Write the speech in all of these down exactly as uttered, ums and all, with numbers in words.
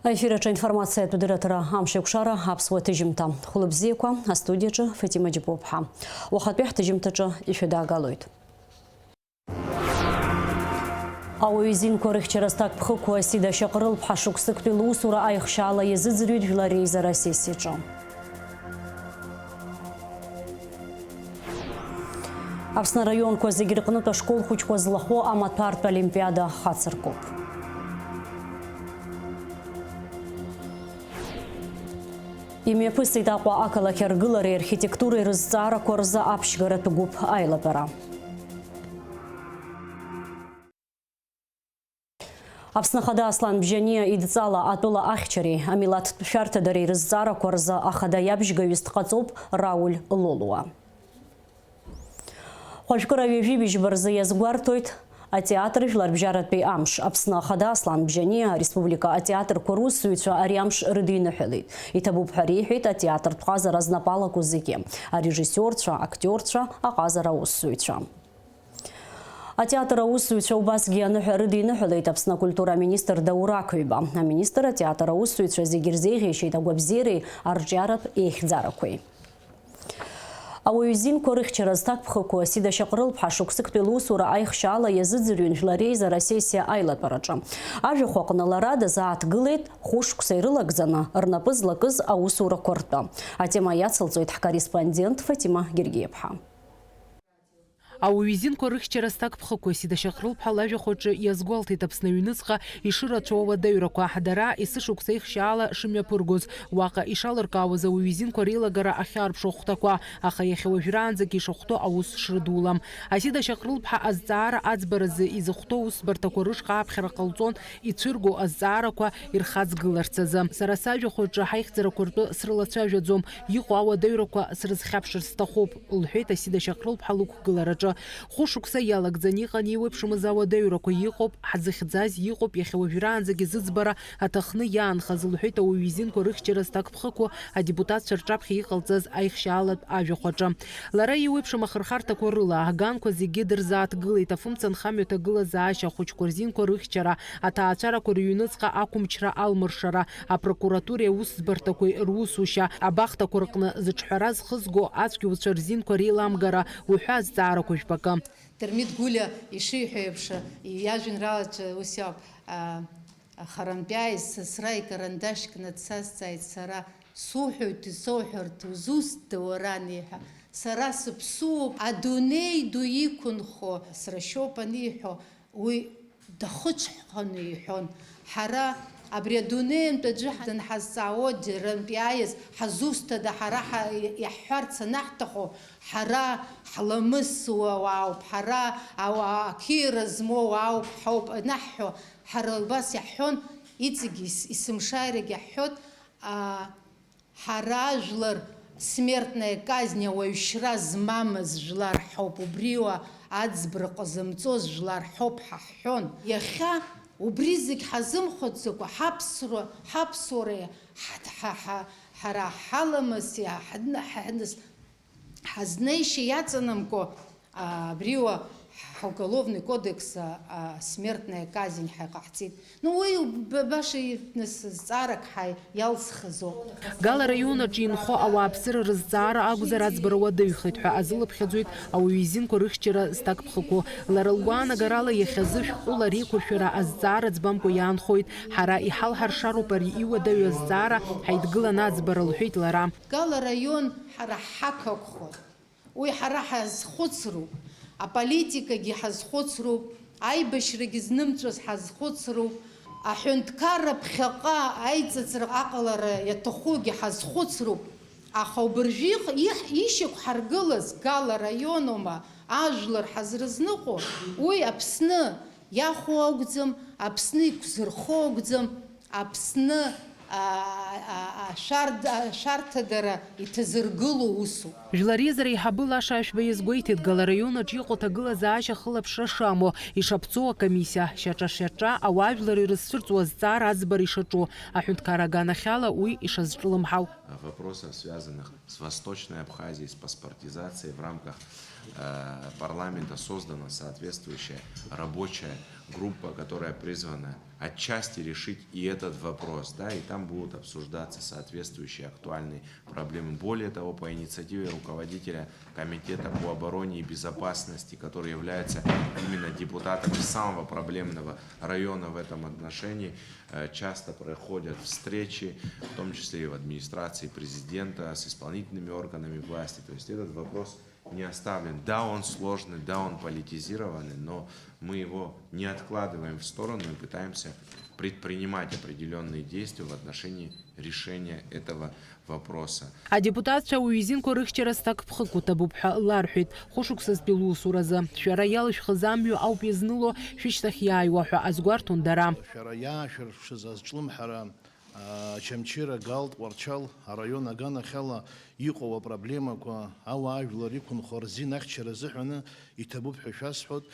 Аефир аҿы аинформациатә дырраҭара Амшеикәшара аԥсуа ҭыжьымҭа. Хәылбзиақәа, астудиаҿы Фатима Џьапуԥҳа. Уахатәи ҳҭыжьымҭаҿы ишәыдаагалоит. Ауаҩы изинқәа рыхьчара зҭакԥхықәу Асида Шьаҟрылԥҳа шықәсыктәи лусура аихшьаала иазыӡырҩит жәлар реизара асессиаҿы. Аԥсны араионқәа зегь рҟнытә ашкол хәыҷқәа злахәу амаҭәартә олимпиада хацыркуп. Имҩаԥысит Аҟәа ақалақь аргылареи архитектуреи рызҵаарақәа рзы аԥшьгаратә гәыԥ аилатәара. Аԥсны Ахада Аслан Бжьаниа идҵала атәыла ахьчареи амилаҭтә шәарҭадареи рызҵаарақәа рзы ахада иабжьгаҩыс дҟаҵоуп Рауль Лолуа. Хәажәкыра ҩажәи быжьба рзы иазгәарҭоит атеатр жәларбжьаратәи амш. Аԥсны Ахада Аслан Бжьаниа ареспублика атеатрқәа русзуҩцәа ари амш рыдиныҳәалеит. Иҭабуп ҳәа реиҳәеит атеатртә ҟазара знапалаку зегьы, арежиссиорцәа, актиорцәа, аҟазара аусзуҩцәа. Атеатр аусзуҩцәа убасгьы аныҳәа рыдиныҳәалеит Аԥсны акультура аминистр Даур Ақыҩба. Аминистр атеатр аусзуҩцәа зегьы ирзеиӷьеишьеит агәабзиареи арҿиаратә еихьӡарақәеи. Ауаҩы изинқәа рыхьчара зҭакԥхықәу Асида Шьаҟрылԥҳа шықәсыктәи лусура аихшьаала иазыӡырҩын жәлар реизара асессиа аилатәараҿы. Ажәахә аҟны лара дазааҭгылеит хәышықәса ирылагӡаны рнапы злакыз аусурақәа ртәы. Атема иацылҵоит ҳкорреспондент Фатима Гергиаԥҳа. Ауаҩы изинқәа рыхьчара зҭакԥхықәу Асида Шьаҟрылԥҳа лажәахәаҿы иазгәалҭеит Аԥсны аҩныҵҟа ишырацәоу ауадаҩрақәа, дара есышықәса ихшьаала шымҩаԥыргоз, уаҟа ишалыркаауаз ауаҩы изинқәа реилагара ахьаарԥшу ахәҭақәа, аха иахьа уажәраанӡагьы ишахәҭоу аус шрыдулам. Асида Шьаҟрылԥҳа азҵаара аӡбаразы изыхәҭоу усбарҭақәа рышҟа аԥхьара ҟалҵон ицәырго азҵаарақәа ирхаҵгыларц азы. Сара сажәахәаҿы ҳаихьӡарақәа ртәы срылацәажәаӡом, иҟоу ауадаҩрақәа срызхьаԥшыр сҭахуп, лҳәеит Асида Шьаҟрылԥҳа лықәгылараҿы. Хәышықәса иалагӡаны иҟан еиуеиԥшымыз ауадаҩрақәа, иҟоуп ҳзыхьӡаз, иҟоуп иахьа уажәраанӡагьы зыӡбара аҭахны иаанхаз, лҳәеит ауаҩы изинқәа рыхьчара зҭакԥхықәу адепутатцәа рҿаԥхьа иҟалҵаз аихшьаалатә ажәахә аҿы. Лара еиуеиԥшым ахырхарҭақәа рыла, аганқәа зегьы дырзааҭгылеит, афымца анхамҩа аҭагылазаашьа, ахәыҷқәа рзинқәа рыхьчара, аҭаацәарақәа рыҩныҵҟа ақәымчра алмыршара, апрокуратуреи аусӡбарҭақәеи русушьа, абахҭақәа рҟны зыҿҳәара зхызго ацәгьауцәа рзинқәа реиламгара уҳәа азҵаарақәа жәпакы. Дырмит Гәлиа ишиҳәо еиԥш, иажәеинраалаҿы ус иоуп, а, харантәи ааи сасра икарандашь кны дсазҵааит сара, суҳәоит, исоуҳәарҭоу зусҭда уара аниҳәа, сара сыԥсуоуп, адунеи ду иқәынхо срашьоуп аниҳәо, уи дахыҽҳәаны иҳәон. Ҳара абри адунеи антәи аӡәы данҳазҵаауа џьарантә иааиз ҳазусҭада, ҳара ҳа-, иаҳҳәарц анаҳҭаху, ҳара ҳламысуа уаауп, ҳара ауаа ақьиара змоу уаауп ҳәоуп анаҳҳәо, ҳара убас иаҳҳәон, иҵегь ис-, есымшааирагь иаҳҳәот, аа, ҳара ажәлар смертная казнь, ауаҩшьра змамыз жәлар ҳауп, убриоуа аӡбра ҟазымҵоз жәлар ҳауп ҳәа ҳҳәон. Иахьа убри зегь ҳазымхәыцӡакәа ҳаԥсуара, ҳаԥсуара ҳа-, ҳа-, ҳа-, ҳара ҳаламыс, иаҳ-, ҳа-, ҳа-, ҳазнеишьа иаҵанамкәа, а, абриоуа ҳуголовный кодекс, а, а, смертная казнь ҳәа иҟаҳҵеит. Ну, уи б-, баша и-, нас зҵаарак ҳаи-, иалсхызоуп. Гала араион аҿы инхо ауааԥсыра рызҵаара акәзар аӡбара уадаҩхеит ҳәа азылыԥхьаӡоит ауаҩы изинқәа рыхьчара зҭакԥхықәу. Лара лгәаанагарала иахьазы шәҟәыла реиқәыршәара азҵаара ӡбамкәа иаанхоит. Ҳара иҳалҳаршароуп ари иуадаҩу азҵаара, ҳаидгылан аӡбара, лҳәеит лара. Гала араион ҳара ҳҳақақәхоит. Уи ҳара ҳазхәыцроуп, аполитикагьы ҳазхәыцроуп, аибашьрагьы знымҵәаз ҳазхәыцроуп, аҳәынҭқарра ԥхьаҟа аиҵыҵра аҟалара иаҭахугьы ҳазхәыцроуп, аха убыржәы их-, их-, ишьақәҳаргылаз Гала раионума ажәлар ҳазрызныҟәо, уи Аԥсны иахәо акәӡам, Аԥсны иқәзырхо акәӡам, Аԥсны, а, а, а, ашәарҭ-, ашәарҭадара иҭазыргыло усуп. Жәлар реизара аиҳабы Лаша Ашәба иазгәеиҭеит, Гала араион аҿы иҟоу аҭагылазаашьа ахылаԥшра шамоу, ишаԥҵоу акомиссиа, шьаҿа-шьаҿа ауаажәлар ирызцәырҵуа азҵаара аӡбара ишаҿу, аҳәынҭқарра аганахьала уи ишазҿлымҳау. Вопросов, связанных с Восточной Абхазией, с паспортизацией в рамках, э, парламента создана соответствующая рабочая группа, которая призвана отчасти решить и этот вопрос, да, и там будут обсуждаться соответствующие актуальные проблемы. Более того, по инициативе руководителя Комитета по обороне и безопасности, который является именно депутатом из самого проблемного района в этом отношении, э, часто проходят встречи, в том числе и в администрации президента, с исполнительными органами власти. То есть этот вопрос не оставлен. Да, он сложный, да, он политизированный, но мы его не откладываем в сторону и пытаемся предпринимать определённые действия в отношении решения этого вопроса. Адепутатцәа ауаҩы изинқәа рыхьчара зҭакԥхықә уҭабуп ҳәа ларҳәеит. Хәышықәсазтәи лусуразы шәара иалышәхыз амҩа ауп иазныло шәышьҭахь иааиуа ҳәа азгәарҭон дара. Шәара иаашәырԥшыз азҿлымҳара Очамчыра, Гал, Тҟәарчал араион аганахьала иҟоу апроблемақәа, ауаажәлар иқәынхо рзин ахьчара азыҳәаны иҭабуп ҳәа шәасҳәоит.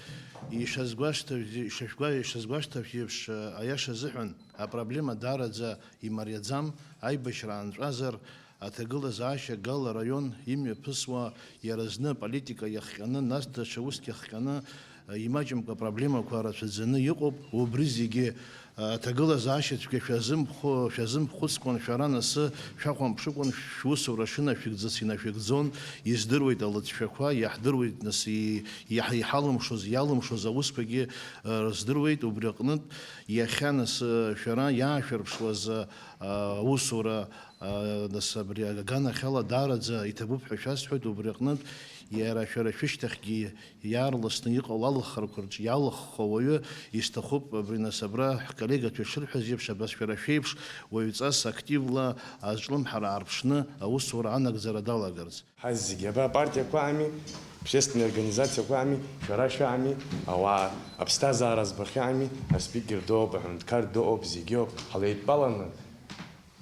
Ишазгәашәҭаз, ишазгәа-, ишазгәашәҭаз еиԥш, аиаша азыҳәан апроблема даараӡа имариаӡам. Аибашьра аанҵәазар, аҭагылазаашьа Гал араион имҩаԥысуа, иара зны аполитика иахҟьаны, нас даҽа уск иахҟьаны, имаҷымкәа апроблемақәа рацәаӡаны иҟоуп. Убри зегьы, аҭагылазаашьа цәгьа шәазымхәы-, шәазымхәыцкәан, шәара насы шәахәамԥшыкәан шәусура шынашәыгӡац инашәыгӡон, издыруеит алыҵшәақәа, иаҳдыруеит нас и-, иаҳ-, иҳалымшоз, иалымшоз аусқәагьы, а, рыздыруеит. Убри аҟнытә, иахьа нас, а, шәара иаашәырԥшуаз, а, аусура, а, нас абри аганахьала даараӡа иҭабуп ҳәа шәасҳәоит. Убри аҟнытә, иара шәара шәышьҭахьгьы иаарласны иҟало алахарақәа рҿы иалахо ауаҩы исҭахуп. Абри нас абра ҳколлегацәа ишырҳәаз еиԥш, абас шәара шәеиԥш уаҩҵас активла азҿлымҳара аарԥшны аусура анагӡара далагарц. Ҳазегьы, абра апартиақәа ами, общественные организациақәа ами, шәара шәами, ауаа аԥсҭазаара збахьами, аспикер доуп, аҳәынҭқар доуп, зегьы ауп, ҳлеидтәаланы,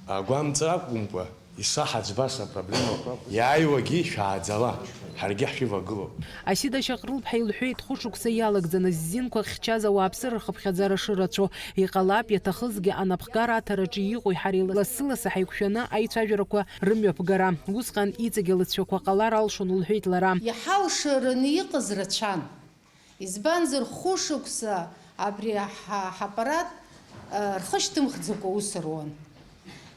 агәамҵра акәымкәа, исаҳаӡбаз апроблемақәа, иааиуагьы шәааӡала, ҳаргьы ҳшәывагылоуп. Асида Шьаҟрылԥҳа илҳәеит, хәышықәса иалагӡаны ззинқәа хьчаз ауааԥсыра рхыԥхьаӡара шырацәоу. Иҟалап, иаҭахызгьы анапхгара аҭараҿы иҟоу ҳареи лассы-лассы ҳаиқәшәаны аицәажәарақәа рымҩаԥгара. Усҟан иҵегь алыҵшәақәа ҟалар алшон, лҳәеит лара. Иҳалшараны иҟаз рацәан. Избанзар, хәышықәса абри ҳа-, ҳаппарат, а, рхы шьҭымхӡакәа аус руан.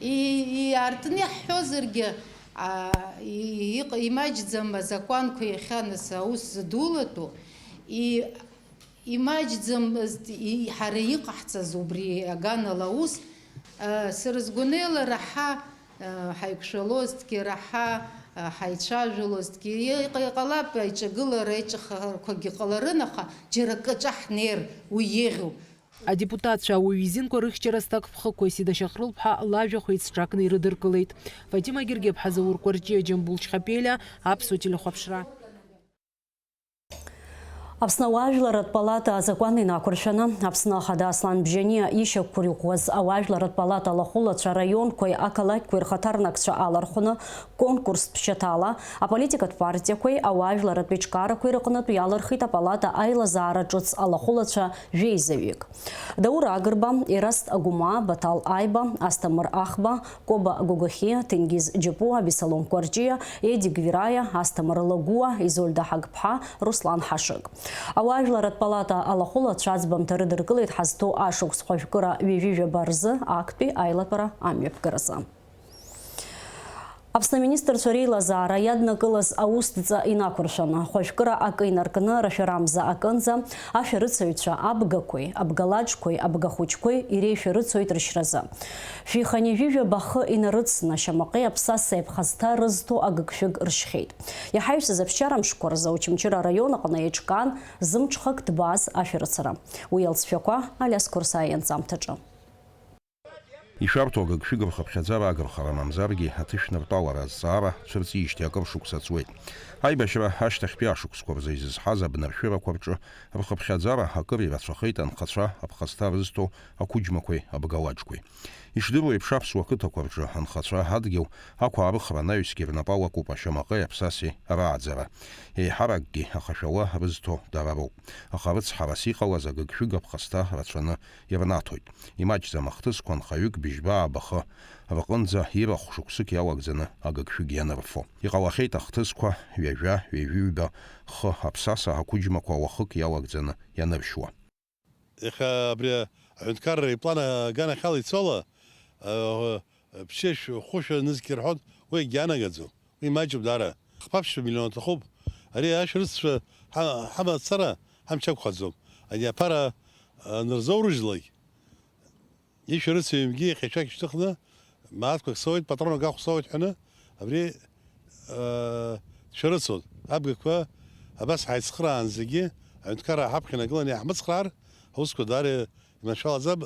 И-, иаартны иаҳҳәозаргьы, а, и-, иҟ-, имаҷӡам азакәанқәа иахьа нас аус зыдулатәу, и-, имаҷӡамызт и-, ҳара иҟаҳҵаз убри аганала аус, а, сара сгәанеилара ҳа, а, ҳаиқәшәалозҭгьы, раҳа, а, ҳаицәажәалозҭгьы, иҟ-, иҟалап аиҿагылара, аиҿыхарақәагьы ҟаларын, аха џьара акы аҿаҳнеир уи еиӷьуп. Адепутатцәа ауаҩы изинқәа рыхьчара зҭакԥхықәу Асида Шьаҟрылԥҳа лажәахә еицҿакны ирыдыркылеит. Фатима Гергеԥҳа, Заур Кәарҷиа, Џьамбул Чхапелиа, Аԥсуа телехәаԥшра. Аԥсны ауаажәларратә палата азакәан инақәыршәаны, Аԥсны Ахада Аслан Бжьаниа ишьақәырӷәӷәаз ауаажәларратә палата алахәылацәа араионқәеи ақалақьқәеи рхаҭарнакцәа алархәны, конкурстә шьаҭала аполитикатә партиақәеи ауаажәларратә еиҿкаарақәеи рыҟнытә иалырхит апалата аилазаара ҿыц алахәылацәа жәеизаҩык. Даур Агрба, Ераст Агәмаа, Баҭал Аиба, Асҭамыр Ахба, Коба Гогохиа, Ҭенгиз Џьапуа, Бесалом Кәарҷиа, Едик Вираиа, Асҭамыр Лагәуа, Изольда Ҳагԥҳа, Руслан Ҳашыг. Ауаажәларратә палата алахәылацәа аӡбамҭа рыдыркылеит ҳазҭоу ашықәс хәажәкыра ҩажәижәаба рзы актәи аилатәара амҩаԥгаразы. Аԥсны аминистрцәа реилазаара иаднакылаз аусҭҵаа инақәыршәаны, хәажәкыра акы инаркны, рашәарамза акынӡа, ашәарыцаҩцәа абгақәеи, абгалаџқәеи, абгахәыҷқәеи иреишәа рыцоит рышьразы. Шәиханҩажәижәаба хы инарыцны, Шьамаҟеи Аԥсасеи аԥхасҭа рызҭо агыгшәыг ршьхьеит. Иҳаҩсыз аԥсшьара мшқәа рзы Очамчыра араион аҟны еиҿкаан зымҽхак ҭбааз ашәарыцара. Уи алҵшәақәа Алиас Қәырсаиа ианҵамҭаҿы. Ишәарҭоу агыгшәыг рхыԥхьаӡара агырхара мамзаргьы аҭышәныртәалара азҵаара цәырҵижьҭеи акыр шықәса ҵуеит. Аибашьра ашьҭахьтәи ашықәсқәа рзы изызҳаз абнаршәырақәа рҿы рхыԥхьаӡара акыр ирацәахеит анхацәа аԥхасҭа рызҭо ақәыџьмақәеи абгалаџқәеи. Ишдыру еиԥш, аԥсуа қыҭақәа рҿы анхацәа адгьыл ақәаарыхра анаҩсгьы рнапы алакуп Ашьамаҟеи Аԥсасеи рааӡара. Еиҳаракгьы ахашәала рызҭо дара роуп. Аха рыцҳарас иҟалаз агыгшәыг аԥхасҭа рацәаны ирнаҭоит. Имаҷӡам ахҭысқәа нхаҩык быжьба-ааба хы рҟынӡа ирахә шықәсык иалагӡаны агыгшәыг ианырфо. Иҟалахьеит ахҭысқәа ҩажәа, ҩажәи ҩба хы аԥсаса ақәыџьмақәа уахык иалагӡаны ианыршьуа. Иахьа абри аҳәынҭқарра иплан аганахьала ицола, а, ԥшьышә, хәышәа нызқь рҳәоит, уи егьанагаӡом. Уи маҷуп даара. Хԥа-ԥшьба миллион аҭахуп. Ари ашәарыцацәа ҳа-, ҳамацара ҳамч ақәхаӡом. Ани аԥара, а, анырзоурыжьлак, ишәарыцаҩымгьы иахьа ашәақь шьҭыхны, мааҭқәак соуеит, патронак ахә соуеит ҳәаны, абри, а, дшәарыцоит. Абгақәа абас ҳаицхраан зегьы, аҳәынҭқарра ҳаԥхьа инагыланы иаҳмыцхраар, аусқәа даара иманшәалаӡам,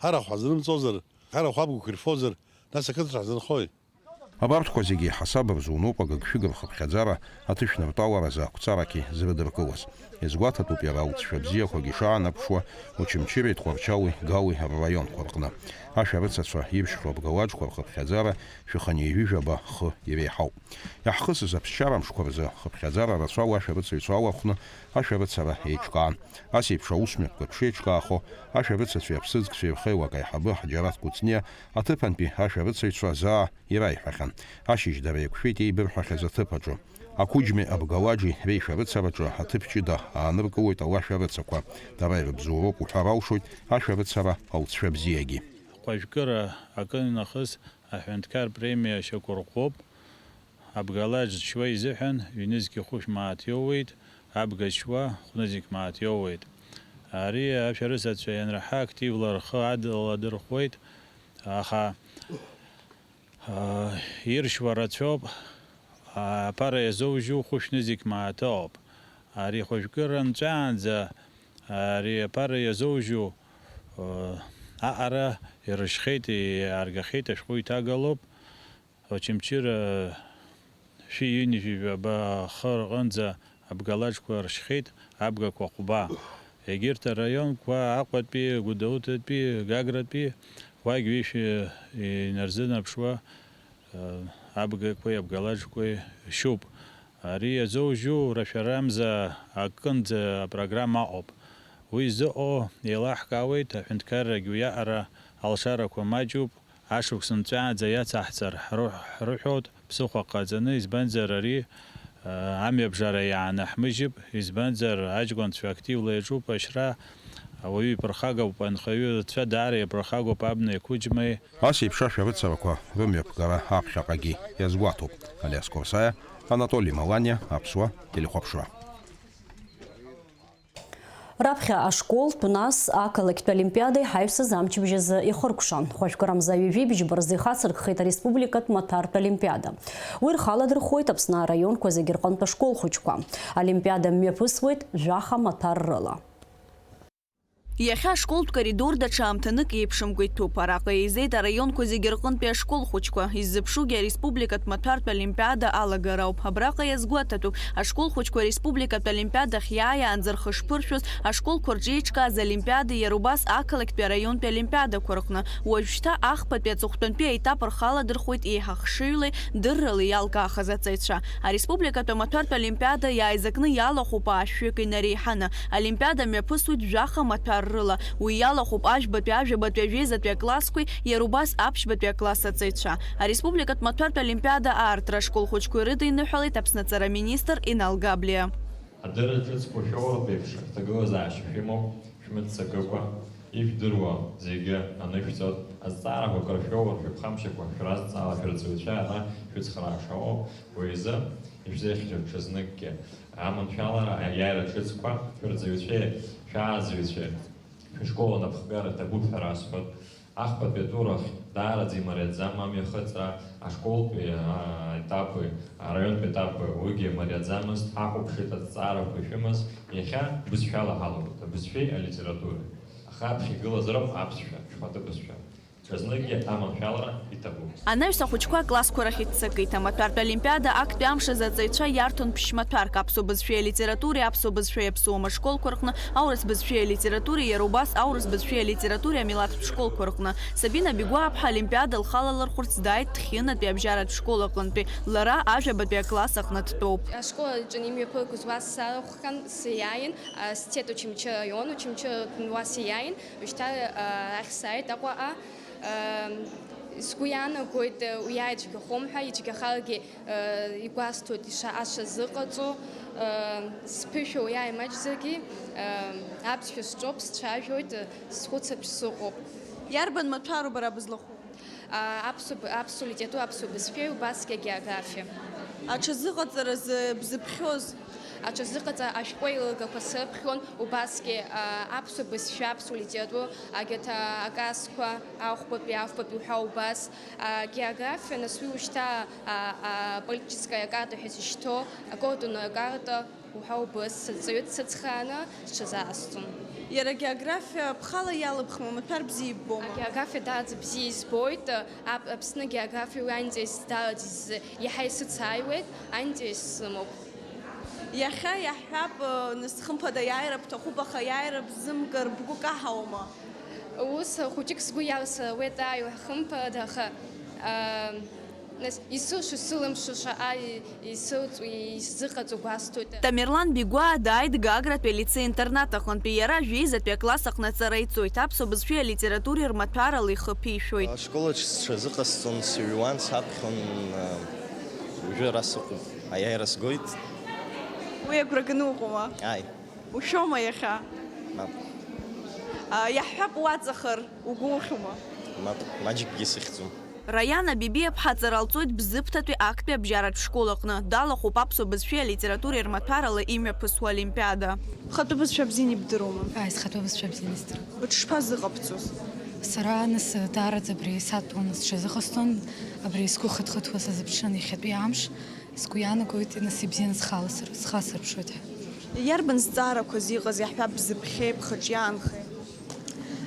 ҳарахә ҳазрымҵозар, ҳарахә абгақәа ирфозар, нас ақыҭаҿы ҳзынхои? Абарҭқәа зегьы ҳасаб рзунуп агыгшәыг рхыԥхьаӡара аҭышәныртәаларазы ақәҵарақәеи зрыдыркылаз. Иазгәаҭатәуп иара алҵшәа бзиақәагьы шаанаԥшуа Очамчыреи Тҟәарчали Гали рраионқәа рҟны. Ашәарыцацәа иршьхьоу абгалаџқәа рхыԥхьаӡара шәаханеижәижәаба хы иреиҳауп. Иаҳхысыз аԥсшьара мшқәа рзы хыԥхьаӡара рацәала ашәарыцаҩцәа алахәны ашәарыцара еиҿкаан. Ас еиԥш аусмҩаԥгатә шеиҿкаахо, ашәарыцацәеи аԥсыӡкцәеи рхеилак аиҳабы Ҳаџьараҭ Кәыҵниа аҭыԥантәи ашәарыцаҩцәа заа ираиҳәахьан. Ашьыжь дара еиқәшәеит еибырҳәахьаз аҭыԥ аҿы. Ақәыџьми абгалаџи реишәарыцараҿы аҭыԥ ҷыда ааныркылоит алашәарыцақәа. Дара ирыбзоуроуп уҳәар алшоит ашәарыцара алҵшәа бзиагьы. Хәажәкыра акы нахыс аҳәынҭқар премиа шьақәырӷәӷәоуп. Абгалаџ шьуа изыҳәан ҩнызқь хәышә мааҭ иоуеит, абга шьуа хәнызқь мааҭ иоуеит. Ари ашәарыцацәа ианраҳа активла рхы адаладырхәуеит, аха, аа, иршьуа рацәоуп, аԥара иазоужьу хәышә нызқь мааҭ ауп. Ари хәажәкыра нҵәаанӡа ари аԥара иазоужьу, аа, аҟара ирышьхьеит, иааргахьеит, ашәҟәы иҭагалоуп. Очамчыра шәи ҩынҩажәи жәаба хы рҟынӡа абгалаџқәа ршьхьеит, абгақәа хәба. Егьырҭ араионқәа, Аҟәатәи, Гәдоуҭатәи, Гагратәи, уагь ҩышәи инарзынаԥшуа, абгақәеи абгалаџқәеи шьуп. Ари иазоужьу рашәарамза акынӡа апрограмма аҟоуп. Уи зыҟоу еилаҳкаауеит, аҳәынҭқаррагь уиаҟара алшарақәа маҷуп. Ашықәс нҵәааӡа иацаҳҵар ҳры-, ҳрыҳәоит, ԥсыхәа ҟаҵаны, избанзар ари, а, амҩабжара иаанаҳмыжьып, избанзар аҷкәынцәа активла иаҿуп ашьра, ауаҩы иԥырхагоуп, анхаҩы рацәа даара иаԥырхагоуп абнеи ақәыџьмеи. Ас еиԥш ашәарыцарақәа рымҩаԥгара аԥхьаҟагьы иазгәаҭоуп. Алиас Корсаиа, Анатоли Маланиа, Аԥсуа телехәаԥшра. Раԥхьа ашколтә, нас ақалақьтә олимпиадеи ҳаҩсыз амчыбжь азы ихыркәшан. Хәажәкырамза ҩажәи быжьба рзы ихацыркхеит ареспубликатә маҭәартә олимпиада. Уи рхаладырхәуеит Аԥсны араионқәа зегьы рҟынтә ашкол хәыҷқәа. Олимпиада мҩаԥысуеит жәаха маҭәар рыла. Иахьа ашколтә коридор даҽа аамҭанык еиԥшымкәа иҭәуп. Араҟа еизеит араионқәа зегьы рҟынтәи ашкол хәыҷқәа. Иззыԥшугьы ареспубликатә маҭәартә олимпиада алагара ауп. Абраҟа иазгәаҭатәуп, ашкол хәыҷқәа ареспубликатә олимпиада ахьиааиаанӡа рхы шԥыршәоз, ашколқәа рҿы еиҿкааз олимпиада, иара убас ақалақьтәи араионтәи олимпиадақәа рҟны. Уажәшьҭа ахԥатәи аҵыхәтәантәи аетап рхаладырхәуеит еиҳа хшыҩлеи дырралеи иалкаахаз аҵаҩцәа. Ареспубликатә амаҭәартә олимпиада иааизакны иалахәуп аашәҩык инареиҳаны. Олимпиада мҩаԥысуеит жәаха маҭәар рыла. Уи иалахәуп ажәбатәи, ажәабатәи, ажәеизатәи аклассқәеи, иара убас аԥшьбатәи акласс аҵаҩцәа. Ареспубликатә маҭәартә олимпиада аартра ашкол хәыҷқәа ирыдиныҳәалеит Аԥсны аҵара министр Инал Габлиа. Адырра ҿыцқәа шәоуртә еиԥш, рҭагылазаашьа шәымоуп, шәмыццакыкәа, ижәдыруа зегьы анышәҵоит, азҵаарақәа акыр шәоур, шәыԥхамшьакәа шәразҵаала, шәырҵаҩцәа ара шәыцхрааша ауп, уи азы ишәзеиӷьу ҽазныкгьы. Аманшәалара, аиааира ҿыцқәа, шәырҵаҩцәеи шәааӡаҩцәеи шәышкол анапхгара ҭабуп ҳәа расҳәоит. Ахԥатәи атур ахь даараӡа имариаӡам амҩахыҵра, ашколтәи, а, етапи, араионтәи етапи, уигьы мариаӡамызт, ҳахәаԥшит азҵаарақәа ишәымаз, иахьа бызшәала ҳалагоит, абызшәеи алитературеи. Аха аԥхьа игылаз роуп аԥсшәа, шәхатәы бызшәа. Ҽазныкгьы аманшәалара иҭабуп. Анаҩс ахәыҷқәа аклассқәа рахь иццакит. Амаҭәартә олимпиада актәи амш азы аҵаҩцәа иарҭон ԥшьмаҭәарк, аԥсуа бызшәеи алитературеи, аԥсуа бызшәеи аԥсуа мышколқәа рҟны, аурыс бызшәеи алитературеи, иара убас аурыс бызшәеи алитературеи амилаҭтә школқәа рҟны. Сабина Бигәааԥҳа олимпиада лхалалырхәырц дааит Ҭхьынатәи абжьаратә школ аҟынтәи. Лара ажәабатәи акласс аҟны дтәоуп. Ашкол аҿы имҩаԥыргоз уа сарахәхьан, сиааин, а, сцеит Очамчы араион, Очамчы аҟны уа сиааин, уажәшьҭа, а, арахь сааит Аҟәаҟа. Ам, Сгәы иаанагоит, уи ааицәгьахом ҳәа, ицәгьахаргьы, э, игәасҭоит иша-, ашазыҟаҵо, э, сԥышәа уи ааимаҷзаргьы, э, аԥсшәа сҿоуп, сцәажәоит, э, схәыцаҿ сыҟоуп. Иарбан маҭәару бара бызлахәу? А, аԥсуа б-, аԥсуа литература, аԥсуа бызшәеи убасгьы агеографиа. Аҽазыҟаҵаразы бзыԥхьоз? Аҽазыҟаҵара ашәҟәы еилагақәа срыԥхьон, убасгьы, а, аԥсуа бызшәа, аԥсуа литература, агьырҭ, а, аклассқәа, ахәбатәи, афбатәи уҳәа убас, а, географиа, нас уи ушьҭа, а, а, политическая карта ҳәа изышьҭоу акультурная карта уҳәа убас, сырҵаҩы дсыцхрааны сҽазаасҵон. Иара агеографиа бхала иалыбхма, маҭәар бзиа иббома? Агеографиа даараӡа бзиа избоит, а, Ап-, Аԥсны агеографиа уи аинтерес даараӡа из-, иаҳа исыцааиуеит, аинтерес сымоуп. Иахьа иаҳҳәап, нас хымԥада аиааира бҭахуп, аха аиааира бзымгар бгәы каҳауама? Ус хәыҷык сгәы иалсуеит, ааи, хымԥада, аха, аа, нас исылшо, сылымшо шаҟа исылҵуа, исзыҟаҵо гәасҭоит. Тамерлан Бигәаа дааит Гагратәи алицеи-интернат аҟынтәи. Иара жәеизатәи акласс аҟны аҵара иҵоит, аԥсуа бызшәеи алитературеи рмаҭәарала ихы ԥишәоит. Ашколаҿ сҽазыҟасҵон, сыҩуан, саԥхьон, уажәы ара сыҟоуп, аиааира сгоит. Уи агәра ганы уҟоума? Ааи. Ушәома иахьа? Мап. А, иаҳҳәап, уаҵахар угәы ухьума? Мап, маҷыкгьы сыхьӡом. Раиана Бибиаԥҳа аҵара лҵоит Бзыԥҭатәи актәи абжьаратә школ аҟны. Далахәуп аԥсуа бызшәеи алитературеи рмаҭәарала имҩаԥысуа олимпиада. Хатәы бызшәа бзианы ибдыруама? Ааи, схатәы бызшәа бзианы сдыруеит. Шԥазыҟабҵоз? Сара, нас, даараӡа абри саҭәон, сҽазыҟасҵон, абри сгәы хыҭ-хыҭуа сазыԥшын иахьатәи амш. Сгәы иаанагоит, нас, ибзианы схаласыр-, схасырԥшуеит ҳәа. Иарбан зҵаарақәаз иҟаз, иаҳҳәап, бзыԥхьеи бхаҿы иаанхеи?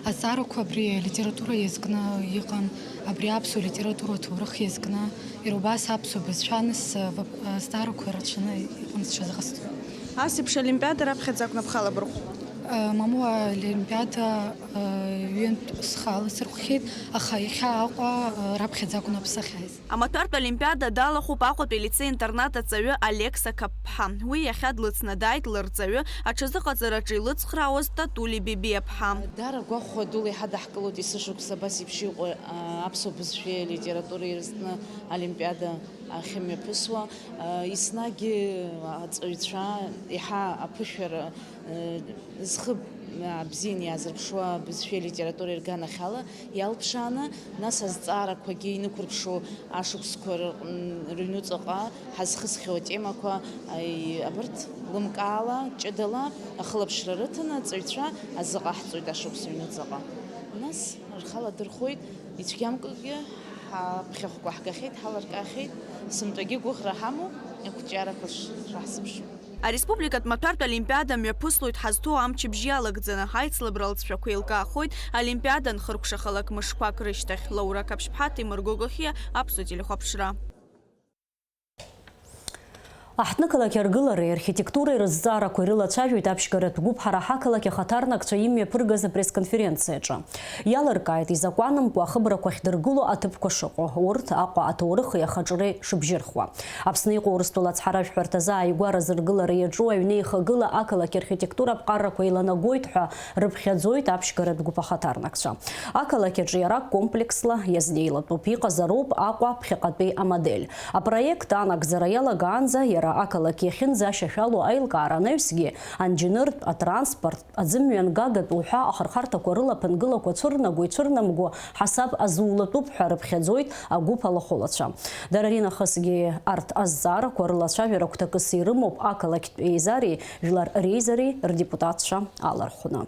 Азҵаарақәа абри алитература иазкны иҟан, абри аԥсуа литература аҭоурых иазкны, иара убас аԥсуа бызшәа, нас, а, вап-, а, зҵаарақәа рацәаны иҟан сҽазыҟасҵо. Ас еиԥш олимпиада раԥхьаӡа акәны бхалабырхәума? А, мамоу, аолимпиада, а, ҩынтә схаласырхәхьеит, аха иахьа Аҟәа, а, раԥхьаӡа акәны сахьааиз. Амаҭәартә олимпиада далахәуп Аҟәатәи алицеи-интернат аҵаҩы Олег Сақаԥԥҳа. Уи иахьа длыцны дааит лырҵаҩы, аҽазыҟаҵараҿы илыцхраауаз Татули Бебиаԥҳа. Даара агәахәуа дула иҳадаҳкылоит есышықәса абас еиԥш иҟоу, а, аԥсуа бызшәеи алитературеи рзтны олимпиада ахьымҩаԥысуа. А, еснагь аҵаҩцәа еиҳа аԥышәара Зхы бзианы иаазырԥшуа абызшәеи алитературеи рганахьала иалԥшааны, нас азҵаарақәагьы инықәырԥшу ашықәсқәа рыҟ-, рыҩнуҵаҟа ҳазхысхьоу атемақәа, аи-, абарҭ лымкаала, ҷыдала ахылаԥшра рыҭаны аҵаҩцәа азыҟаҳҵоит ашықәс ҩнуҵаҟа. Нас рхала дырхәоит, ицәгьамкәагьы ҳаԥхьахәқәа ҳгахьеит, ҳаларкаахьеит, сынтәагьы гәыӷра ҳамоуп, ақәҿиарақәа ш-, шаҳзыԥшу. Ареспубликатә маҭәартә олимпиада мҩаԥыслоит ҳазҭоу амчыбжь иалагӡаны. Аицлабра алҵшәақәа еилкаахоит олимпиада анхыркәшахалак мышқәак рышьҭахь. Лаура Қаԥшьԥҳа, Ҭемыр Гогохиа, Аԥсуа телехәаԥшра. Аҳҭнықалақь аргылареи архитектуреи рызҵаарақәа ирылацәажәоит аԥшьгаратә гәыԥ ҳара ҳақалақь ахаҭарнакцәа имҩаԥыргаз апресс-конференциаҿы. Иалыркааит изакәанымкәа ахыбрақәа ахьдыргыло аҭыԥқәа шыҟоу, урҭ Аҟәа аҭоурыхи ахаҿреи шыбжьырхуа. Аԥсны иҟоу Урыстәыла ацҳаражәҳәарҭазы ааигәара зыргылара иаҿу аҩны еихагыла ақалақь архитектура аԥҟарақәа еиланагоит ҳәа рыԥхьаӡоит аԥшьгаратә гәыԥ ахаҭарнакцәа. Ақалақь аҿы иара комплексла иазнеилатәуп, иҟазароуп Аҟәа ԥхьаҟатәи амодель. Апроект анагӡара иалагаанӡа иара ақалақь иахьынӡашьашәало аилкаара анаҩсгьы, анџьныртә, атранспорт, аӡымҩангагатә уҳәа ахырхарҭақәа рыла ԥынгылақәа цәырнаго-ицәырнамго ҳасаб азулатәуп ҳәа рыԥхьаӡоит агәыԥ алахәылацәа. Дара ринахысгьы арҭ азҵаарақәа рылацәажәара гәҭакыс ирымоуп ақалақьтә еизареи жәлар реизареи рдепутатцәа алархәны.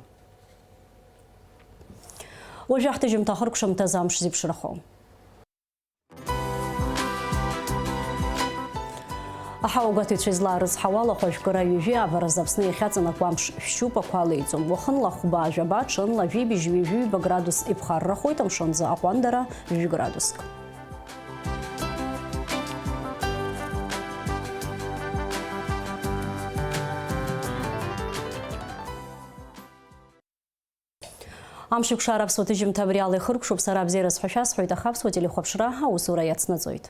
Уажәы ҳҭыжьымҭа ахыркәшамҭазы амш зеиԥшрахо. Аҳауа гәаҭаҩцәа излаарызҳауа ала, хәажәкыра ҩажәи ааба рзы Аԥсны иахьаҵанакуа амш шәшьуп, ақәа леиӡом. Уахынла хәба, жәаба, ҽынла жәибжь ҩажәи ҩба градус иԥхаррахоит, амшынӡы аҟәандара жәаҩа градуск. Амшеикәшара аԥсуа ҭыжьымҭа абри ала ихыркәшоуп, сара абзиараз ҳәа шәасҳәоит, аха аԥсуа телехәаԥшра аусура иацнаҵоит.